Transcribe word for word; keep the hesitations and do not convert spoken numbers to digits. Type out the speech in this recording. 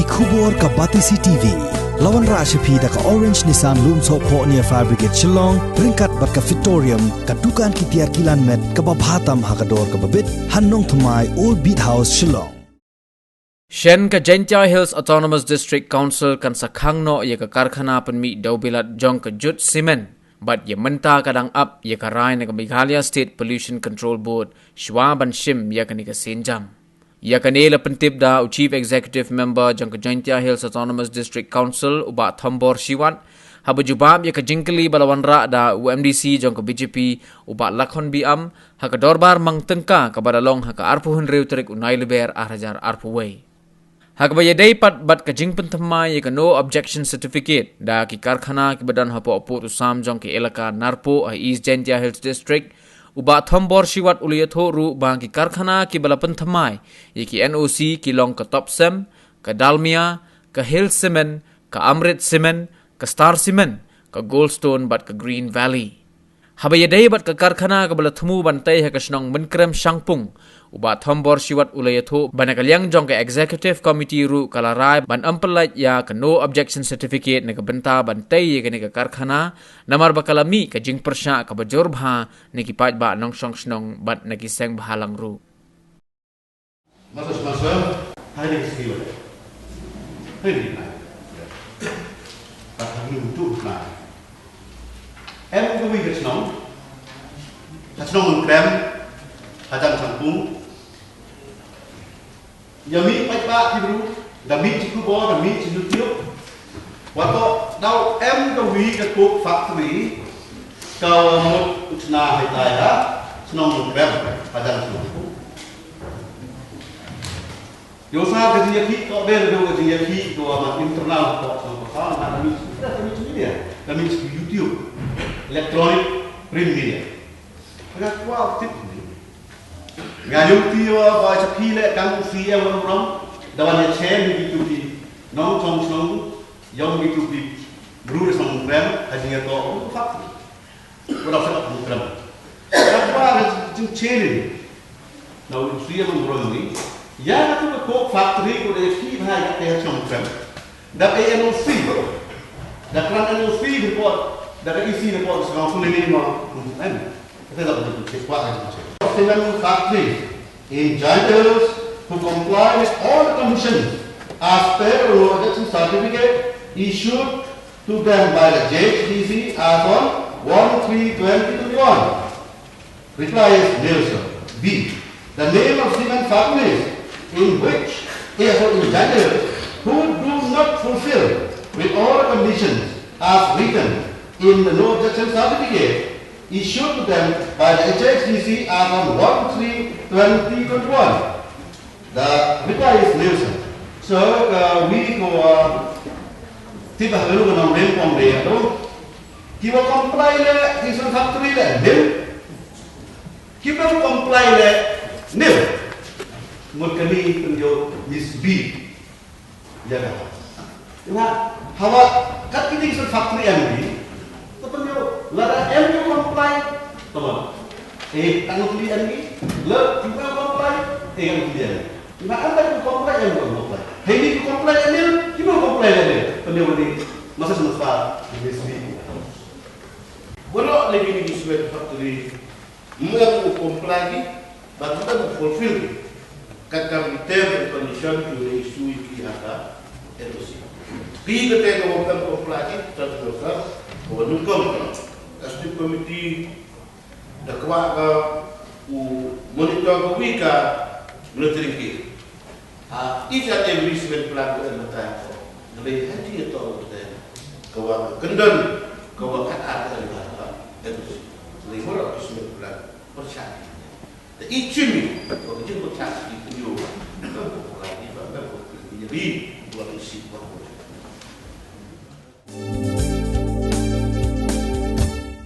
Khubor ka Batesi T V. La wanrah sha phi da ka Orange Nissan Lumsohphoh near Fire Brigade Shillong, ryngkat bad ka Fitorium, ka dukan ki tiar kilan met kaba bha tam ha ka dor kaba bit, ha Nongthymmai, Old Beat House, Shillong. Shen, ka Jaintia Hills Autonomous District Council kan sa khang noh ïa ka karkhana pynmih dewbilat jong ka Jute Cement, bad ïa mynta ka dang ap ïa ka rai na ka Meghalaya State Pollution Control Board shwa ban shim ïa kane ka sienjam. Ïa kane la pyntip da u Chief Executive Member jong ka Jaintia Hills Autonomous District Council, u Bah Thombor Shiwat, haba jubab ïa ka jingkylli ba la wanrah da u M D C jong ka B J P, u Bah Lakhon B. Am, ha ka dorbar mang tyngka kaba la long ha ka arphew hynriew tarik u Naiwieng ar hajar arphew wei. Ha kaba ïadei pat bad ka jingpynthymmai ïa ka No Objection Certificate da ki karkhana kiba don hapoh pud u sam jong ki elaka Narpuh ha East Jaintia Hills District, u Bah Thombor Shiwat u la ïathuh ruh ba ki karkhana kiba la pynthymmai ïa ki N O C ki long ka Topcem, ka Dalmia, ka Hill Cement, ka Amrit Cement, ka Star Cement, ka Goldstone bad ka Green Valley. Haba ïadei bad ka karkhana kaba la thmu ban tei ha ka shnong Mynkrem Shangpung, u Bah Thombor Shiwat u la ïathuh ba na ka liang jong ka Executive Committee ruh ka la rai ban ym pyllait ïa ka No Objection Certificate na ka bynta ban tei ïa kane ka karkhana, namar ba ka la mih ka jingpyrshah kaba jur bha na ki paidbah nongshong shnong bad na ki seng bhalang ruh. Master, master, hai ni skill. Hai ni na. Tak hari untuk na. Em ka wi ka shnong. Ka shnong Mynkrem. Ka jan Shangpung. Ïa mih paidbah ki briew, da mih sha khubor, da mih sha YouTube. Wat la dei em ka wi ka coke factory, ka wa mut u chna haitai ha shnong Mynkrem, ha jan shnong. Ïoh sa ka jingïakhih, ka ber ka jingïakhih, ka wa mat internal, ka shnong, ka sa, na ka mih, ka mih media, ka mih YouTube, electronic, print media. Ka kwah tip ni. Nga ïohi ïa ba sha phi leh kam u C E M Rongbrom, da wan ïa chen ïa kitu ki nongshong shnong, ïa kitu ki briew shnong Mynkrem, ha jingïatoh u factory. Wat la sa u Mynkrem. Ka ba ka jingchen ni. Na u C E M Rongbrom ni. Ïa katu ka coke factory ko da ïa phi bha ïa ka shnong Mynkrem. Da ka N O C, da ka N O C report, da ka E C report, sa ka sule ni ma, em. Kata da ka check, kwah ka check. Cement factories in Jaintia Hills who comply with all the conditions as per the no objection certificate issued to them by the J H D C as on one three twenty twenty-one. Reply is nil, sir. B. The name of cement factories in which, eh, sorry, in Jaintia Hills who do not fulfill with all the conditions as written in the no objection certificate issued to them by the H H D C as on one three twenty twenty-one. The reply is nil, sir. So, uh, we go, uh, tip ha ka nongrem pom de to. Ki wa comply le, ki cement factory le, nil. Ki wa comply le, nil. Mut kane pynjot mislead. Ïa ka. Ïa, hawa, kat kine ki cement factory em ki. To pynjot, lada em ki comply, tama. Eh, kan comply em ki. Le, ki wa comply, eh, kan comply em ki. Ïa, anda ki comply em ki comply. Hei ni ki comply em ki, ki wa comply em ki. Pynjot ni, masa semasa, mislead. Baroh lagi ni ki cement factory, mem u comply ki, bad mem u fulfill ki. Kat ka term and condition ki u issue ki ha ka N O C. Ki kata ka mem comply ki, kat ka ka nyngkong ka. Ka Executive Committee da kwah ka u monitor ka wi ka monitoring ki. Ha, each and every cement plant ko em batai ko. Ngalei ha jingïatoh batai. Ka wa ka kyndon, ka wa kat ar ka em batai. Ngalei wa ka cement plant. Pyrshah. Da i chim i, wa ka jing pyrshah i pynjot. Ka wa ka ni ba ka wa ka ni ri, wa ka si wa ka.